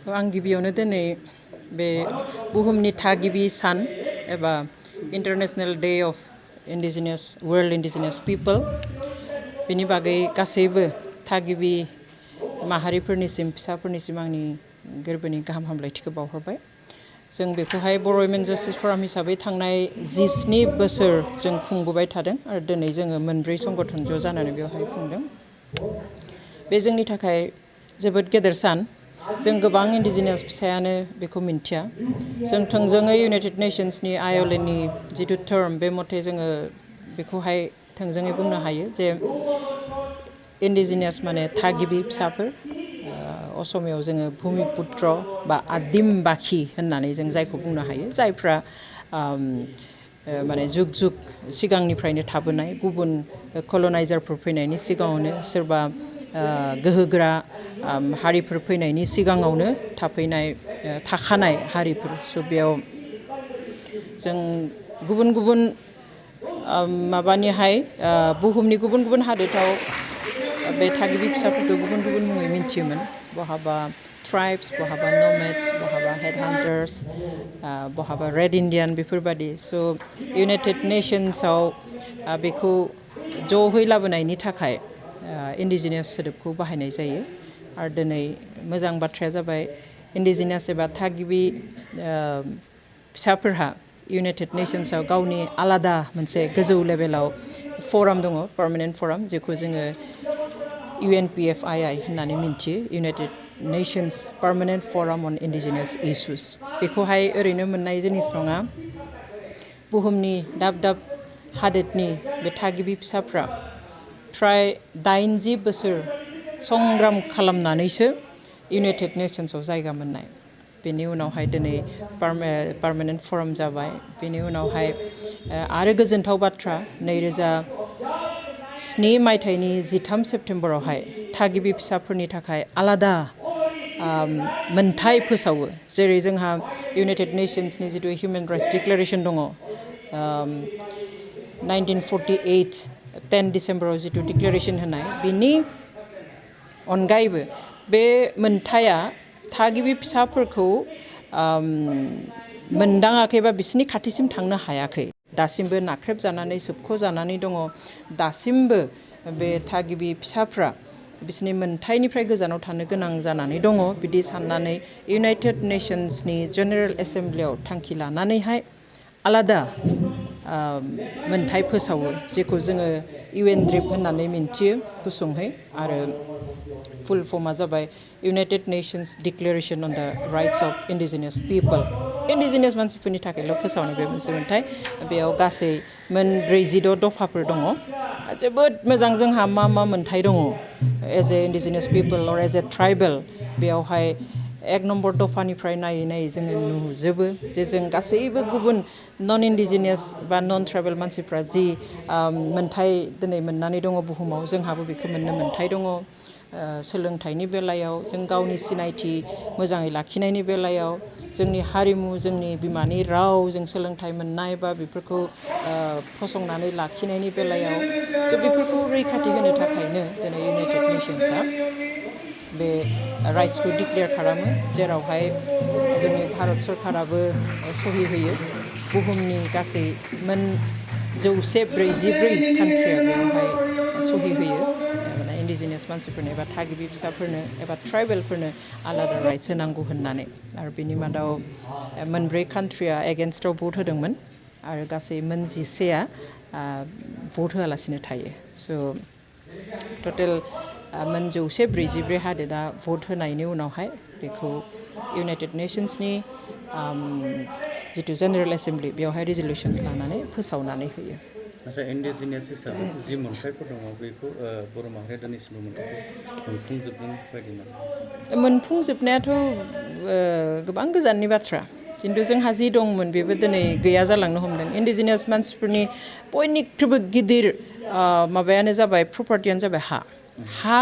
आं गिबियावनो दिनै बे बुहुमनि थागिबि सान एबा international day of indigenous world indigenous people बेनि बागै गासैबो थागिबि माहारिफोरनिसिम फिसाफोरनिसिम आंनि गोरबोनि गाहाम हामलायथिखौ बावहरबाय। जों बेखौहाय बर' वुमेन जस्टिस फराम हिसाबै थांनाय 17 बोसोर जों खुंबोबाय थादों आरो दिनै जोङो मोनब्रै संगठन ज' जानानै बेवहाय खुंदों। बे जोंनि थाखाय जोबोद गेदेर सान। जों गोबां इंडिजिनियास फिसायानो बेखौ मिन्थिया। जों थोंजोङै यूनाइटेड नेशंसनि आय'लेनि जिथु टर्म बे मथे जोङो बेखौहाय थोंजोङै बुंनो हायो जे इंडिजिनियास माने थागिबि फिसाफोर। असमियाव जोङो भूमिपुत्र बा आदिम बाखि होननानै जों जायखौ बुंनो हायो, जायफ्रा माने जुग जुग सिगांनिफ्रायनो थाबोनाय, गुबुन कलनाइजारफोर फैनायनि सिगाङावनो सोरबा गोहोगोरा हारिफोर फैनायनि सिगाङावनो थाखानाय हारिफोर। स' बेयाव जों गुबुन गुबुन माबानिहाय बुहुमनि गुबुन गुबुन हादोराव बे थागिबि फिसाफोरखौ गुबुन गुबुन मुङै मिन्थियोमोन। बहाबा ट्राइब्स, बहाबा नोमैड्स, बहाबा हेडहान्टार्स, बहाबा रेड इन्डियान बेफोरबादि। स' यूनाइटेड नेशंसआव बेखौ ज'है लाबोनायनि थाखाय इंडिजिनियास सोदोबखौ बाहायनाय जायो। आरो दिनै मोजां बाथ्राया जाबाय इंडिजिनियास एबा थागिबि फिसाफोरहा यूनाइटेड नेशंसआव गावनि आलादा मोनसे गोजौ लेभेलाव फराम दङ, पार्मानेन्ट फराम, जेखौ जोङो UNPFII होननानै मिन्थियो, यूनाइटेड नेशंस पार्मानेन्ट फराम अन इंडिजिनियास इश्यूज। बेखौहाय ओरैनो मोननाय जिनिस नङा। बुहुमनि दाब दाब हादोरनि बे थागिबि फिसाफ्रा फ्राय 80 बोसोर संग्राम खालामनानैसो यूनाइटेड नेशंसआव जायगा मोननाय। बेनि उनावहाय दिनै पार्मानेन्ट फराम जाबाय। बेनि उनावहाय आरो गोजोनथाव बाथ्रा, 2007 मायथाइनि 13 सेप्तेम्बरावहाय थागिबि फिसाफोरनि थाखाय आलादा मोनथाय फोसावो। जेरै जोंहा यूनाइटेड नेशंसनि जिथु हिउमेन राइट्स डिक्लेरेशन दङ, 1948 10 डिसेम्बराव जिथु डिक्लेरेशन होनाय, बिनि अनगायैबो बे मोनथाया थागिबि फिसाफोरखौ मोनदाङाखै बा बिसोरनि खाथिसिम थांनो हायाखै। दासिमबो नाख्रेबजानानै सोबख'जानानै दङ। दासिमबो बे थागिबि फिसाफ्रा बिसोरनि मोनथायनिफ्राय गोजानाव थानो गोनां जानानै दङ। बिदि साननानै यूनाइटेड नेशंसनि जेनेरेल एसेम्ब्लियाव थांखि लानानैहाय आलादा मोनथाय फोसावो, जेखौ जोङो UNDRIP होननानै मिन्थियो गुसुंहै। आरो फुल फर्मआ जाबाय United Nations declaration on the rights of indigenous people. Indigenous मानसिफोरनि थाखायल' फोसावनाय बे मोनसे मोनथाय। बेयाव गासै 46 दफाफोर दङ। जोबोद मोजां जोंहा मा मा मोनथाय दङ as a indigenous people or as a tribal. बेयावहाय 1 नम्बर दफानिफ्राय नायै नायै जोङो नुजोबो जे जों गासैबो गुबुन नन इंडिजिनियास बा नन ट्राइबेल मानसिफ्रा जि मोनथाय दिनै मोननानै दङ बुहुमाव, जोंहाबो बेखौ मोननो मोनथाय दङ। सोलोंथाइनि बेलायाव, जों गावनि सिनायथि मोजाङै लाखिनायनि बेलायाव, जोंनि हारिमु, जोंनि बिमानि राव, जों सोलोंथाइ मोननाय बा बेफोरखौ फसंनानै लाखिनायनि बेलायाव, स' बेफोरखौ रैखाथि होनो थाखायनो दिनै यूनाइटेड नेशंसआ बे राइट्सखौ डिक्लेयार खालामो, जेरावहाय जोंनि भारत सरकाराबो सहि होयो। बुहुमनि गासै 144 कान्ट्रिया बेयावहाय सहि होयो। माने इंडिजिनियास मानसिफोरनो एबा थागिबि फिसाफोरनो एबा ट्राइबेलफोरनो आलादा राइट्स होनांगौ होननानै। आरो बेनि मादाव 4 कान्ट्रिया एगेन्स्टआव भट होदोंमोन आरो गासै 11आ भट होआलासिनो थायो। स' टटेल 144 हादोरा भट होनायनि उनावहाय बेखौ यूनाइटेड नेशंसनि जिथु जेनेरेल एसेम्ब्लि बेवहाय रिजलिउशन्स लानानै फोसावनानै होयो। नाथाय इंडिजिनियास हिसाबै जि मोनथायफोर दङ बेखौ बर' माहारिया दिनैसिमबो मोनफुंजोबदों बायदि मोनो। मोनफुंजोबनायाथ' गोबां गोजाननि बाथ्रा, खिन्थु जोंहा जि दंमोन बेबो दिनै गैया जालांनो हमदों। इंडिजिनियास मानसिफोरनि बयनिख्रुइबो गिदिर माबायानो जाबाय, प्रपार्टियानो जाबाय हा। हा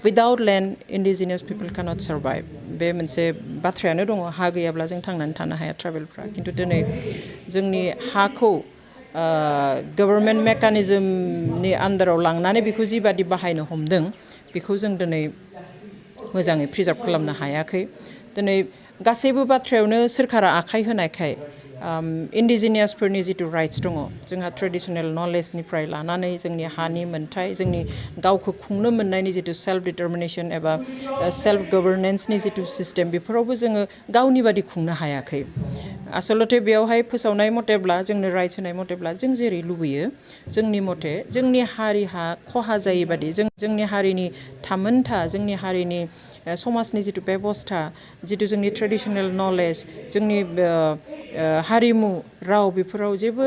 विदाउट लेन्ड इंडिजिनियास पिपल कैनट सार्वाइव। बे मोनसे बाथ्रायानो दङ, हा गैयाब्ला जों थांनानै थानो हाया ट्राइबेलफ्रा। खिन्थु दिनै जोंनि हाखौ गभर्नमेन्ट मेकानिजमनि आन्दाराव लांनानै बेखौ जिबादि बाहायनो हमदों, बेखौ जों दिनै मोजाङै प्रिजार्भ खालामनो हायाखै दिनै गासैबो बाथ्रायावनो सोरखारा आखाइ होनायखाय इन्डिजिनियासफोरनि जिथु राइट्स दङ जोंहा ट्रेडिसनेल नलेजनिफ्राय लानानै जोंनि हानि मोन्थाय जोंनि गावखौ खुंनो मोननायनि जिथु सेल्फ डिटारमिनेसन एबा सेल्फ गभर्नेन्सनि जिथु सिस्टेम बेफोरावबो जोङो गावनि बादि खुंनो हायाखै आसलथे बेयावहाय फोसावनाय मथेब्ला जोंनो राइट्स होनाय मथेब्ला जों जेरै लुबैयो जोंनि मथे जोंनि हारिहा खहा जायै बादि जोंनि हारिनि थामोनथा जोंनि हारिनि समाजनि जिथु बेबस्था जिथु जोंनि ट्रेडिसनेल नलेज जोंनि हारिमु राव बेफोराव जेबो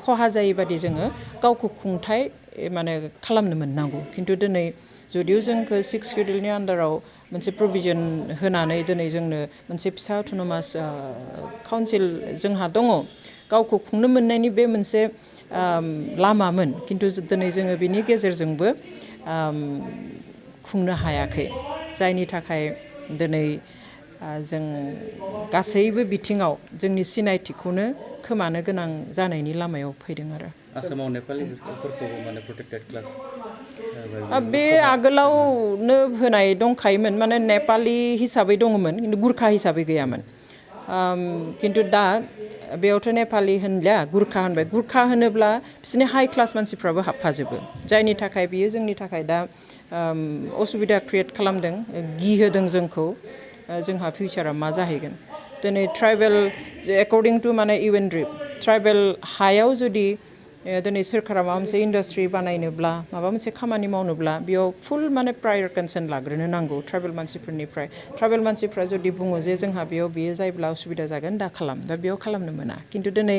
खहा जायै बादि जोङो गावखौ खुंथाय माने खालामनो मोननांगौ खिन्थु दिनै जुदिव जोंखौ 6 सिडिउलनि आन्डाराव मोनसे प्रभिजन होनानै दिनै जोंनो मोनसे फिसा अट'नमास काउन्सिल जोंहा दङ गावखौ खुंनो मोननायनि बे मोनसे लामामोन खिन्थु दिनै जोङो बिनि गेजेरजोंबो खुंनो हायाखै जायनि थाखाय दिनै जों गासैबो बिथिङाव जोंनि सिनायथिखौनो खोमानो गोनां जानायनि लामायाव फैदों आरो आसामाव नेपालिफोरखौबो माने प्रोटेक्टेड क्लास बे आगोलावनो होनाय दंखायोमोन माने नेपालि हिसाबै दङमोन खिन्थु गुरखा हिसाबै गैयामोन खिन्थु दा बेयावथ' नेपालि होनलिया गुरखा होनबाय गुरखा होनोब्ला बिसोरनि हाइ क्लास मानसिफ्राबो हाबफाजोबो जायनि थाखाय बियो जोंनि थाखाय दा असुबिदा क्रियेट खालामदों गिहोदों जोंखौ जोंहा फिउचारा मा जाहैगोन दिनै ट्राइबेल एकर्डिं टु माने इउएनड्रिप ट्राइबेल हायाव जुदि दिनै सोरखारा माबा मोनसे इन्डास्ट्रि बानायनोब्ला माबा मोनसे खामानि मावनोब्ला बेयाव फुल माने प्रायर कनसेन्ट लाग्रोनो नांगौ ट्राइबेल मानसिफोरनिफ्राय ट्राइबेल मानसिफ्रा जुदि बुङो जे जोंहा बेयाव बियो जायोब्ला उसुबिदा जागोन दा खालाम दा बेयाव खालामनो मोना खिन्थु दिनै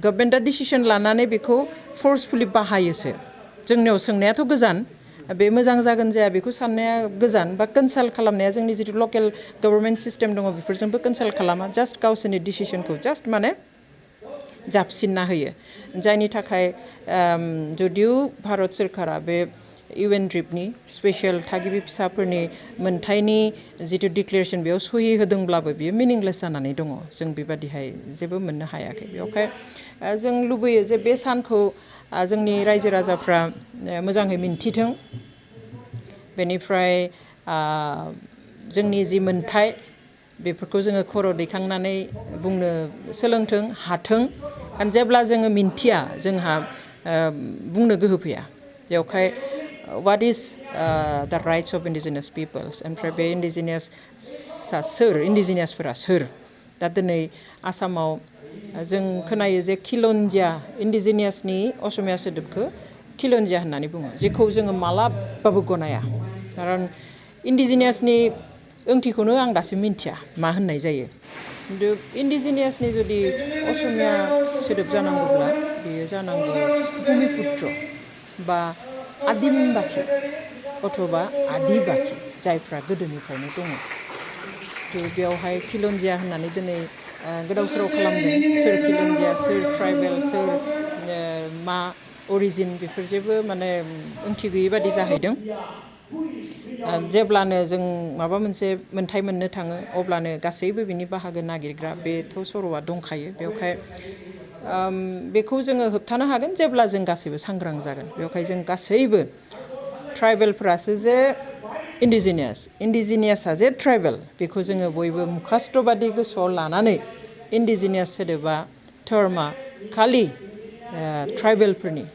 गभर्नमेन्टआ डिसिसन लानानै बेखौ फर्सफुलि बाहायोसो जोंनियाव सोंनायाथ' गोजान बे मोजां जागोन जाया बेखौ साननाया गोजान बा कनसाल्ट खालामनाया जोंनि जिथु लकेल गभर्नमेन्ट सिस्टेम दङ बेफोरजोंबो कनसाल्ट खालामा जास्ट गावसोरनि डिसिसनखौ जास्ट माने जाबसिनना होयो जायनि थाखाय जुदिव भारत सोरखारा बे इउएनड्रिपनि स्पेसियेल थागिबि फिसाफोरनि मोन्थायनि जिथु डिक्लेरेसन बेयाव सहि होदोंब्लाबो बियो मिनिंलेस जानानै दङ जों बेबादिहाय जेबो मोननो हायाखै बेवहाय जों लुबैयो जे बे सानखौ जोंनि रायजो राजाफ्रा मोजाङै मिन्थिथों बेनिफ्राय जोंनि जि मोन्थाय बेफोरखौ जोङो खर' दैखांनानै बुंनो सोलोंथों हाथों जेब्ला जोङो मिन्थिया जोंहा बुंनो गोहो फैया बेवहाय what is the rights of indigenous peoples ओमफ्राय बे इन्डिजिनियासआ सोर इन्डिजिनियासफोरा सोर दा दिनै आसामाव जों खोनायो जे खिलन्जिया इन्डिजिनियासनि असमिया सोदोबखौ खिलन्जिया होननानै बुङो जेखौ जोङो मालाबाबो गनाया खारन इन्डिजिनियासनि ओंथिखौनो आं दासिम मिन्थिया मा होननाय जायो खिन्थु इन्डिजिनियासनि जुदि असमिया सोदोब जानांगौब्ला बेयो जानांगौ भुमिपुत्र बा आदिम बाखि अथवा आदि बाखि जायफ्रा गोदोनिफ्रायनो दङ बेयावहाय खिलन्जिया होननानै दिनै गोदाव सोराव खालामदों सोर खिलन्जिया सोर ट्राइबेल सोर मा अरिजिन बेफोर जेबो माने ओंथि गैयै बादि जाहैदों जेब्लानो जों माबा मोनसे मोन्थाय मोननो थाङो अब्लानो गासैबो बिनि बाहागो नागिरग्रा बेथ' सर'आ दंखायो बेवहाय बेखौ जोङो होबथानो हागोन जेब्ला जों गासैबो सांग्रां जागोन बेवहाय जों गासैबो ट्राइबेलफ्रासो जे इन्डिजिनियासआ जे ट्राइबेल बेखौ जोङो बयबो मुखास्थ' गोसोआव लानानै इन्डिजिनियास सोदोबा टर्मा खालि ट्राइबेलफोरनि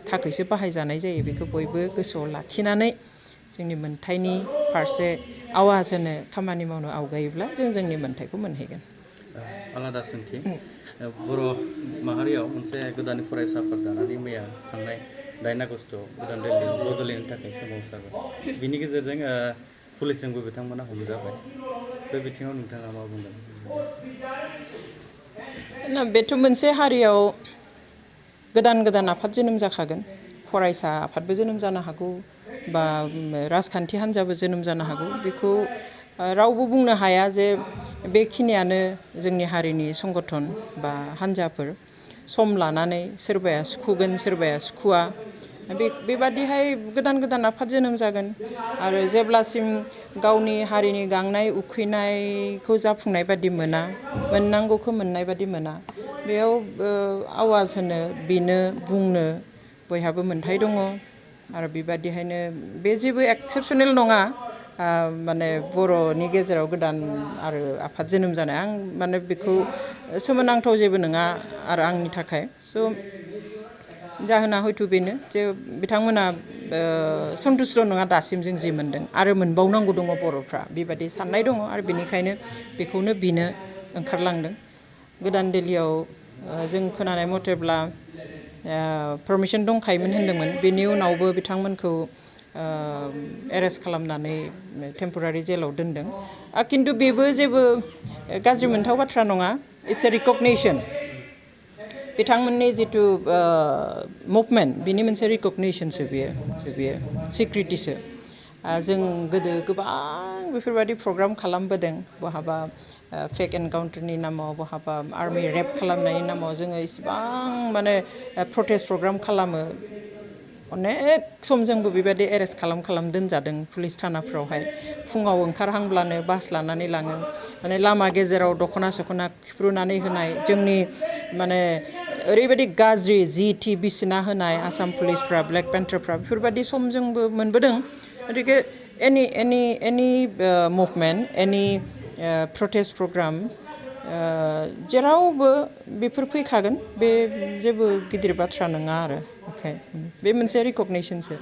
थाखायसो बाहायजानाय जायो बेखौ बयबो गोसोआव लाखिनानै जोंनि मोन्थायनि फारसे आवाज होनो खामानि मावनो आवगायोब्ला जों जोंनि मोन्थायखौ मोनहैगोन आलादा सोंथि बर' माहारियाव मोनसे गोदान फरायसा आफाद दानानै मैया थांनाय 8 आगस्टआव गोदान दिल्ली बड'लेण्डनि थाखाय सोमावसारबाय बिनि गेजेरजों पुलिसजोंबो बिथांमोना हमजाबाय बे बिथिङाव नोंथाङा मा बुंगोन बेथ' मोनसे हारियाव गोदान आफाद जोनोम जाखागोन फरायसा आफादबो जोनोम जानो हागौ बा राजखान्थि हान्जाबो जोनोम जानो हागौ बेखौ रावबो बुंनो हाया जे बेखिनियानो जोंनि हारिनि संगठन बा हान्जाफोर सम लानानै सोरबाया सुखुगोन सोरबाया सुखुवा बेबादिहाय गोदान आफाद जोनोम जागोन आरो जेब्लासिम गावनि हारिनि गांनाय उखैनायखौ जाफुंनाय बादि मोना मोननांगौखौ मोननाय बादि मोना बेयाव आवाज होनो बिनो बुंनो बयहाबो मोन्थाय दङ आरो बेबादिहायनो बे जेबो एक्सेपसनेल नङा माने बर'नि गेजेराव गोदान आरो आफाद जोनोम जानाय आं माने बेखौ सोमोनांथाव जेबो नङा आरो आंनि थाखाय स' जाहोना हयथ' बेनो जे बिथांमोना सन्थुस्ट' नङा दासिम जों जि मोन्दों आरो मोनबावनांगौ दङ बर'फ्रा बेबायदि साननाय दङ आरो बेनिखायनो बेखौनो बिनो ओंखारलांदों गोदान दिल्लीयाव जों खोनानाय मथेब्ला पारमिसन दंखायोमोन होन्दोंमोन बेनि उनावबो बिथांमोनखौ एरेस्ट खालामनानै टेम्परारि जेलाव दोनदों खिन्थु बेबो जेबो गाज्रि मोनथाव बाथ्रा नङा इट्स ए रिकगनिसन बिथांमोननि जिथु मुभमेन्ट बिनि मोनसे रिकगनिसनसो बेयो सिक्रिटिसो जों गोदो गोबां बेफोरबायदि प्रग्राम खालामबोदों बहाबा फेक एनकाउन्टारनि नामाव बहाबा आर्मि रेप खालामनायनि नामाव जोङो इसिबां माने प्रटेस्ट प्रग्राम खालामो अनेक सम जोंबो बेबायदि एरेस्ट खालाम दोनजादों पुलिस थानाफ्रावहाय फुङाव ओंखारहांब्लानो बास लानानै लाङो माने लामा गेजेराव दख'ना सख'ना खिफ्रुनानै होनाय जोंनि माने ओरैबायदि गाज्रि जिटि बिसिना होनाय आसाम पुलिसफ्रा ब्लेक पेन्टारफ्रा बेफोरबायदि सम जोंबो मोनबोदों गतिके एनि मुभमेन्ट एनि प्रटेस्ट प्रग्राम जेरावबो बेफोर फैखागोन बे जेबो गिदिर बाथ्रा नङा आरो बे मोनसे रिकगनिसनसो